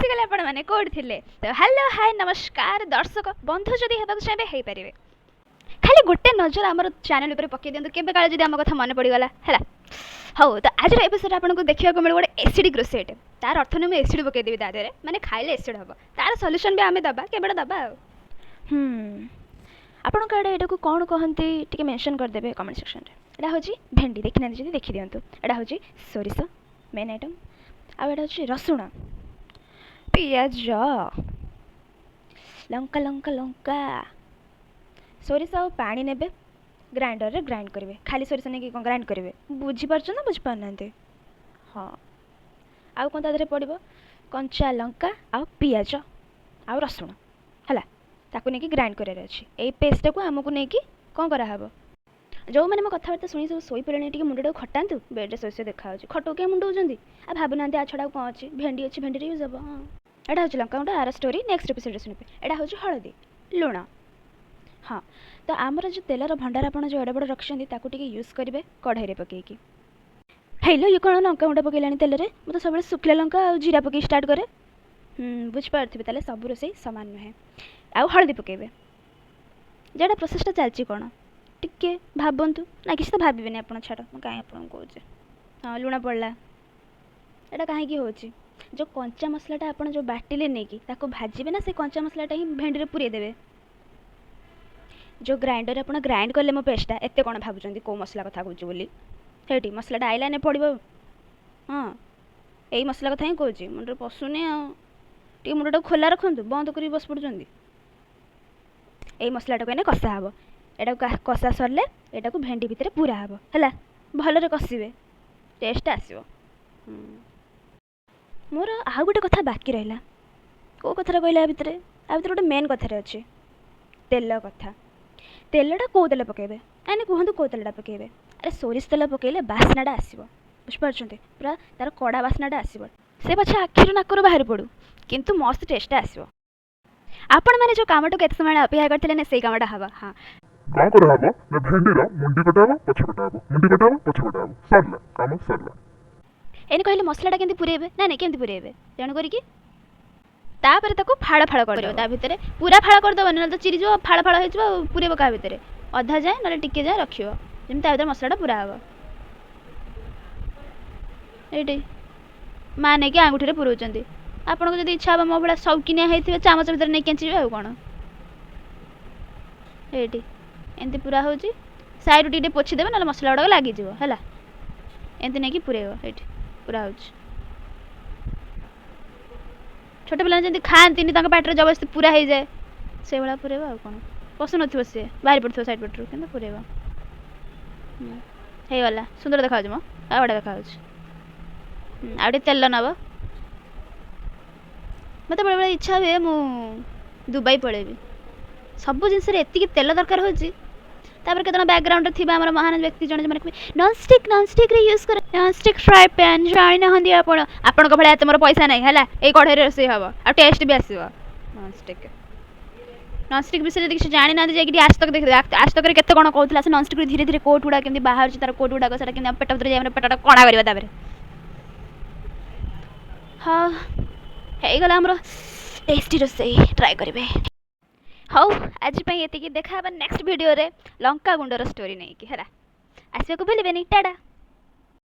ଆସିଗଲେ ଆପଣମାନେ, କୋଉଠି ଥିଲେ? ତ ହ୍ୟାଲୋ, ହାଏ, ନମସ୍କାର ଦର୍ଶକ ବନ୍ଧୁ। ଯଦି ହେବାକୁ ଚାହିଁବେ ହେଇପାରିବେ, ଖାଲି ଗୋଟେ ନଜର ଆମର ଚ୍ୟାନେଲ୍ ଉପରେ ପକାଇ ଦିଅନ୍ତୁ, କେବେ କାଳେ ଯଦି ଆମ କଥା ମନେ ପଡ଼ିଗଲା ହେଲା। ହଉ, ତ ଆଜିର ଏପିସୋଡ଼ ଆପଣଙ୍କୁ ଦେଖିବାକୁ ମିଳିବ ଗୋଟେ ଏସିଡ଼ିକ୍ ରୋଷେଇଟେ। ତାର ଅର୍ଥ ନୁହେଁ ମୁଁ ଏସିଡ଼ ପକାଇଦେବି ତା ଦେହରେ, ମାନେ ଖାଇଲେ ଏସିଡ଼ ହେବ। ତାର ସଲ୍ୟୁସନ୍ ବି ଆମେ ଦେବା, କେବେଟା ଦେବା ଆଉ। ଆପଣଙ୍କ ଆଡ଼େ ଏଇଟାକୁ କ'ଣ କହନ୍ତି, ଟିକେ ମେନସନ୍ କରିଦେବେ କମେଣ୍ଟ ସେକ୍ସନରେ। ଏଇଟା ହେଉଛି ଭେଣ୍ଡି, ଦେଖିନାହାନ୍ତି ଯଦି ଦେଖିଦିଅନ୍ତୁ। ଏଇଟା ହେଉଛି ସୋରିଷ, ମେନ୍ ଆଇଟମ୍। ଆଉ ଏଇଟା ହେଉଛି ରସୁଣ, ପିଆଜ, ଲଙ୍କା ଲଙ୍କା ଲଙ୍କା। ସୋରିଷ ଆଉ ପାଣି ନେବେ, ଗ୍ରାଇଣ୍ଡରରେ ଗ୍ରାଇଣ୍ଡ କରିବେ। ଖାଲି ସୋରିଷ ନେଇକି କ'ଣ ଗ୍ରାଇଣ୍ଡ କରିବେ? ବୁଝିପାରୁଛନ୍ତି ନା ବୁଝିପାରୁନାହାନ୍ତି? ହଁ, ଆଉ କ'ଣ ତା ଦେହରେ ପଡ଼ିବ? କଞ୍ଚା ଲଙ୍କା ଆଉ ପିଆଜ ଆଉ ରସୁଣ ହେଲା। ତାକୁ ନେଇକି ଗ୍ରାଇଣ୍ଡ କରିବାର ଅଛି। ଏଇ ପେଷ୍ଟଟାକୁ ଆମକୁ ନେଇକି କ'ଣ କରାହେବ? ଯେଉଁମାନେ ମୋ କଥାବାର୍ତ୍ତା ଶୁଣି ସବୁ ଶୋଇପଡ଼ିଲେଣି, ଟିକେ ମୁଣ୍ଡଟାକୁ ଖଟାନ୍ତୁ। ବେଡ଼୍ରେ ଶୋଇ ଶୋଇ ଦେଖାହେଉଛି, ଖଟକୁ କାହିଁ ମୁଣ୍ଡଉଛନ୍ତି? ଆଉ ଭାବୁନାହାନ୍ତି ଆ ଛଡ଼ା ଆଉ କ'ଣ ଅଛି? ଭେଣ୍ଡି ଅଛି, ଭେଣ୍ଡିରେ ୟୁଜ୍ ହେବ। ହଁ, ଏଇଟା ହେଉଛି ଲଙ୍କାଗୁଣ୍ଡ, ଆର ଷ୍ଟୋରି ନେକ୍ସଟ ଏପିସୋଡ଼ରେ ଶୁଣିବେ। ଏଇଟା ହେଉଛି ହଳଦୀ, ଲୁଣ। ହଁ, ତ ଆମର ଯେଉଁ ତେଲର ଭଣ୍ଡାର ଆପଣ ଯେଉଁ ଏଡ଼େ ବଡ଼ ରଖିଛନ୍ତି, ତାକୁ ଟିକେ ୟୁଜ୍ କରିବେ କଢ଼େଇରେ ପକେଇକି। ହେଇଲୋ, ଇଏ କ'ଣ ଲଙ୍କା ଗୁଣ୍ଡ ପକେଇଲାଣି ତେଲରେ? ମୁଁ ତ ସବୁବେଳେ ଶୁଖିଲା ଲଙ୍କା ଆଉ ଜିରା ପକେଇ ଷ୍ଟାର୍ଟ କରେ। ବୁଝିପାରୁଥିବେ ତାହେଲେ, ସବୁ ରୋଷେଇ ସମାନ ନୁହେଁ। ଆଉ ହଳଦୀ ପକେଇବେ। ଯେଉଁଟା ପ୍ରୋସେସଟା ଚାଲିଛି କ'ଣ, ଟିକେ ଭାବନ୍ତୁ ନା। କିଛି ତ ଭାବିବେନି ଆପଣ, ଛାଡ଼, ମୁଁ କାହିଁ ଆପଣଙ୍କୁ କହୁଛି। ହଁ, ଲୁଣ ପଡ଼ିଲା। ଏଇଟା କାହିଁକି ହେଉଛି? ଯେଉଁ କଞ୍ଚା ମସଲାଟା ଆପଣ ଯେଉଁ ବାଟିଲେ ନେଇକି, ତାକୁ ଭାଜିବେ ନା ସେ କଞ୍ଚା ମସଲାଟା ହିଁ ଭେଣ୍ଡିରେ ପୁରେଇ ଦେବେ? ଯେଉଁ ଗ୍ରାଇଣ୍ଡରରେ ଆପଣ ଗ୍ରାଇଣ୍ଡ କଲେ ମୋ ପେଷ୍ଟଟା, ଏତେ କ'ଣ ଭାବୁଛନ୍ତି କେଉଁ ମସଲା କଥା କହୁଛି ବୋଲି? ସେଇଠି ମସଲାଟା ଆଇଲାନେ ପଡ଼ିବ। ହଁ, ଏଇ ମସଲା କଥା ହିଁ କହୁଛି। ମୁଣ୍ଡରେ ପଶୁନି ଆଉ ଟିକେ ମୁଣ୍ଡଟାକୁ ଖୋଲା ରଖନ୍ତୁ, ବନ୍ଦ କରିକି ବସି ପଡ଼ୁଛନ୍ତି। ଏଇ ମସଲାଟାକୁ ଏଇନେ କଷା ହେବ। ଏଟାକୁ କଷା ସରିଲେ ଏଟାକୁ ଭେଣ୍ଡି ଭିତରେ ପୁରା ହେବ। ହେଲା, ଭଲରେ କଷିବେ, ଟେଷ୍ଟ ଆସିବ। ମୋର ଆଉ ଗୋଟେ କଥା ବାକି ରହିଲା। କେଉଁ କଥାଟା କହିଲା? ଆ ଭିତରେ ଗୋଟେ ମେନ୍ କଥାରେ ଅଛି, ତେଲ କଥା। ତେଲଟା କେଉଁ ତେଲ ପକାଇବେ? ନାଇଁ ନାଇଁ, କୁହନ୍ତୁ, କେଉଁ ତେଲଟା ପକାଇବେ? ଆରେ, ସୋରିଷ ତେଲ ପକାଇଲେ ବାସ୍ନାଟା ଆସିବ, ବୁଝିପାରୁଛନ୍ତି? ପୁରା ତାର କଡ଼ା ବାସ୍ନାଟା ଆସିବ। ସେ ପଛେ ଆଖିରୁ ନାକରୁ ବାହାରି ପଡ଼ୁ, କିନ୍ତୁ ମସ୍ତ ଟେଷ୍ଟଟା ଆସିବ। ଆପଣମାନେ ଯେଉଁ କାମଟାକୁ ଏତେ ସମୟ ଅପେକ୍ଷା କରିଥିଲେ ନା, ସେଇ କାମଟା ହେବ। ହଁ। କ'ଣ କରାହବ ନା, ଭେଣ୍ଡିର ମୁଣ୍ଡି କଟା ହବ, ପଛ କଟା ହବ, ମୁଣ୍ଡି କଟା ହବ, ପଛ କଟା ହବ, ସରିଲା କାମ, ସରିଲା। ଏଇନେ କହିଲେ ମସଲାଟା କେମିତି ପୁରେଇବେ? ନାଇଁ ନାଇଁ, କେମିତି ପୁରେଇବେ? ତେଣୁ କରିକି ତାପରେ ତାକୁ ଫାଳ ଫାଳ କରିଦେବ ତା ଭିତରେ। ପୁରା ଫାଳ କରିଦେବନି, ନହେଲେ ତ ଚିରିଯିବ, ଫାଳ ଫାଳ ହେଇଯିବ। ଆଉ ପୁରେଇବ କାହା ଭିତରେ? ଅଧା ଯାଏଁ ନହେଲେ ଟିକେ ଯାଏଁ ରଖିବ, ଯେମିତି ତା ଭିତରେ ମସଲାଟା ପୁରା ହେବ। ଏଇଠି ମା ନେଇକି ଆଙ୍ଗୁଠିରେ ପୁରଉଛନ୍ତି। ଆପଣଙ୍କୁ ଯଦି ଇଚ୍ଛା ହେବ, ମୋ ଭଳିଆ ସୌକିନିଆ ହେଇଥିବେ, ଚାମଚ ଭିତରେ ନେଇ କେଞ୍ଚିବେ, ଆଉ କ'ଣ। ଏଇଠି ଏମିତି ପୁରା ହେଉଛି। ସାଇଡ଼ରୁ ଟିକେ ଟିକେ ପୋଛିଦେବେ, ନହେଲେ ମସଲା ଗୁଡ଼ାକ ଲାଗିଯିବ। ହେଲା, ଏମିତି ନେଇକି ପୁରେଇବ। ଏଇଠି ପୁରା ହେଉଛି। ଛୋଟ ପିଲାମାନେ ଯେମିତି ଖାଆନ୍ତିନି, ତାଙ୍କ ପାଟିରେ ଜବରଦସ୍ତି ପୁରା ହେଇଯାଏ, ସେଇଭଳିଆ ପୁରେଇବ। ଆଉ କ'ଣ, ପଶୁନଥିବ, ସିଏ ବାହାରି ପଡ଼ୁଥିବ ସାଇଡ଼୍ ପଟରୁ, କିନ୍ତୁ ପୁରେଇବ। ହେଇଗଲା, ସୁନ୍ଦର ଦେଖାଯାଉଛି ମ, ଆଉ ବଢ଼ିଆ ଦେଖାଯାଉଛି। ଆଉ ଟିକେ ତେଲ ନେବ। ମୋତେ ବେଳେବେଳେ ଇଚ୍ଛା ହୁଏ ମୁଁ ଦୁବାଇ ପଳେଇବି। ସବୁ ଜିନିଷରେ ଏତିକି ତେଲ ଦରକାର ହେଉଛି। ତାପରେ କେତେଜଣ ବ୍ୟାକଗ୍ରାଉଣ୍ଡରେ ଥିବା ଆମର ମହାନ ବ୍ୟକ୍ତି ଜଣେ, ଯେଉଁମାନେ କହିବେ, ନନ୍ଷ୍ଟିକ୍, ନନ୍ଷ୍ଟିକ୍ରେ ୟୁଜ୍ କର, ନନ୍ଷ୍ଟିକ୍ ଫ୍ରାଏ ପ୍ୟାନ୍। ଜାଣିନାହାନ୍ତି ଆପଣ, ଆପଣଙ୍କ ଭଳିଆ ଏତେ ମୋର ପଇସା ନାହିଁ। ହେଲା, ଏଇ କଢ଼େଇରେ ରୋଷେଇ ହେବ ଆଉ ଟେଷ୍ଟ ବି ଆସିବ। ନନ୍ଷ୍ଟିକ୍, ନନ୍ଷ୍ଟିକ୍ ବିଷୟରେ ଯଦି କିଛି ଜାଣିନାହାନ୍ତି, ଯାଇକି ଟିକେ ଆଜତକ ଦେଖିଦେବେ। ଆଜତକରେ କେତେ କ'ଣ କହୁଥିଲା ସେ ନନ୍ଷ୍ଟିକ୍ରୁ ଧୀରେ ଧୀରେ କୋଟ୍ ଗୁଡ଼ା କେମିତି ବାହାରୁଛି, ତାର କୋଟ୍ ଗୁଡ଼ାକ, ସେଟା କେମିତି ଆମ ପେଟ ଭିତରେ ଯାଇ ଆମର ପେଟଟା କଣା କରିବ ତାପରେ। ହଁ, ହେଇଗଲା ଆମର ଟେଷ୍ଟି ରୋଷେଇ, ଟ୍ରାଏ କରିବେ। ହଉ, ଆଜି ପାଇଁ ଏତିକି। ଦେଖା ହେବା ନେକ୍ସଟ ଭିଡ଼ିଓରେ ଲଙ୍କା ଗୁଣ୍ଡର ଷ୍ଟୋରି ନେଇକି। ହେଲା, ଆସିବାକୁ ଭୁଲିବେନି। ଟାଟା।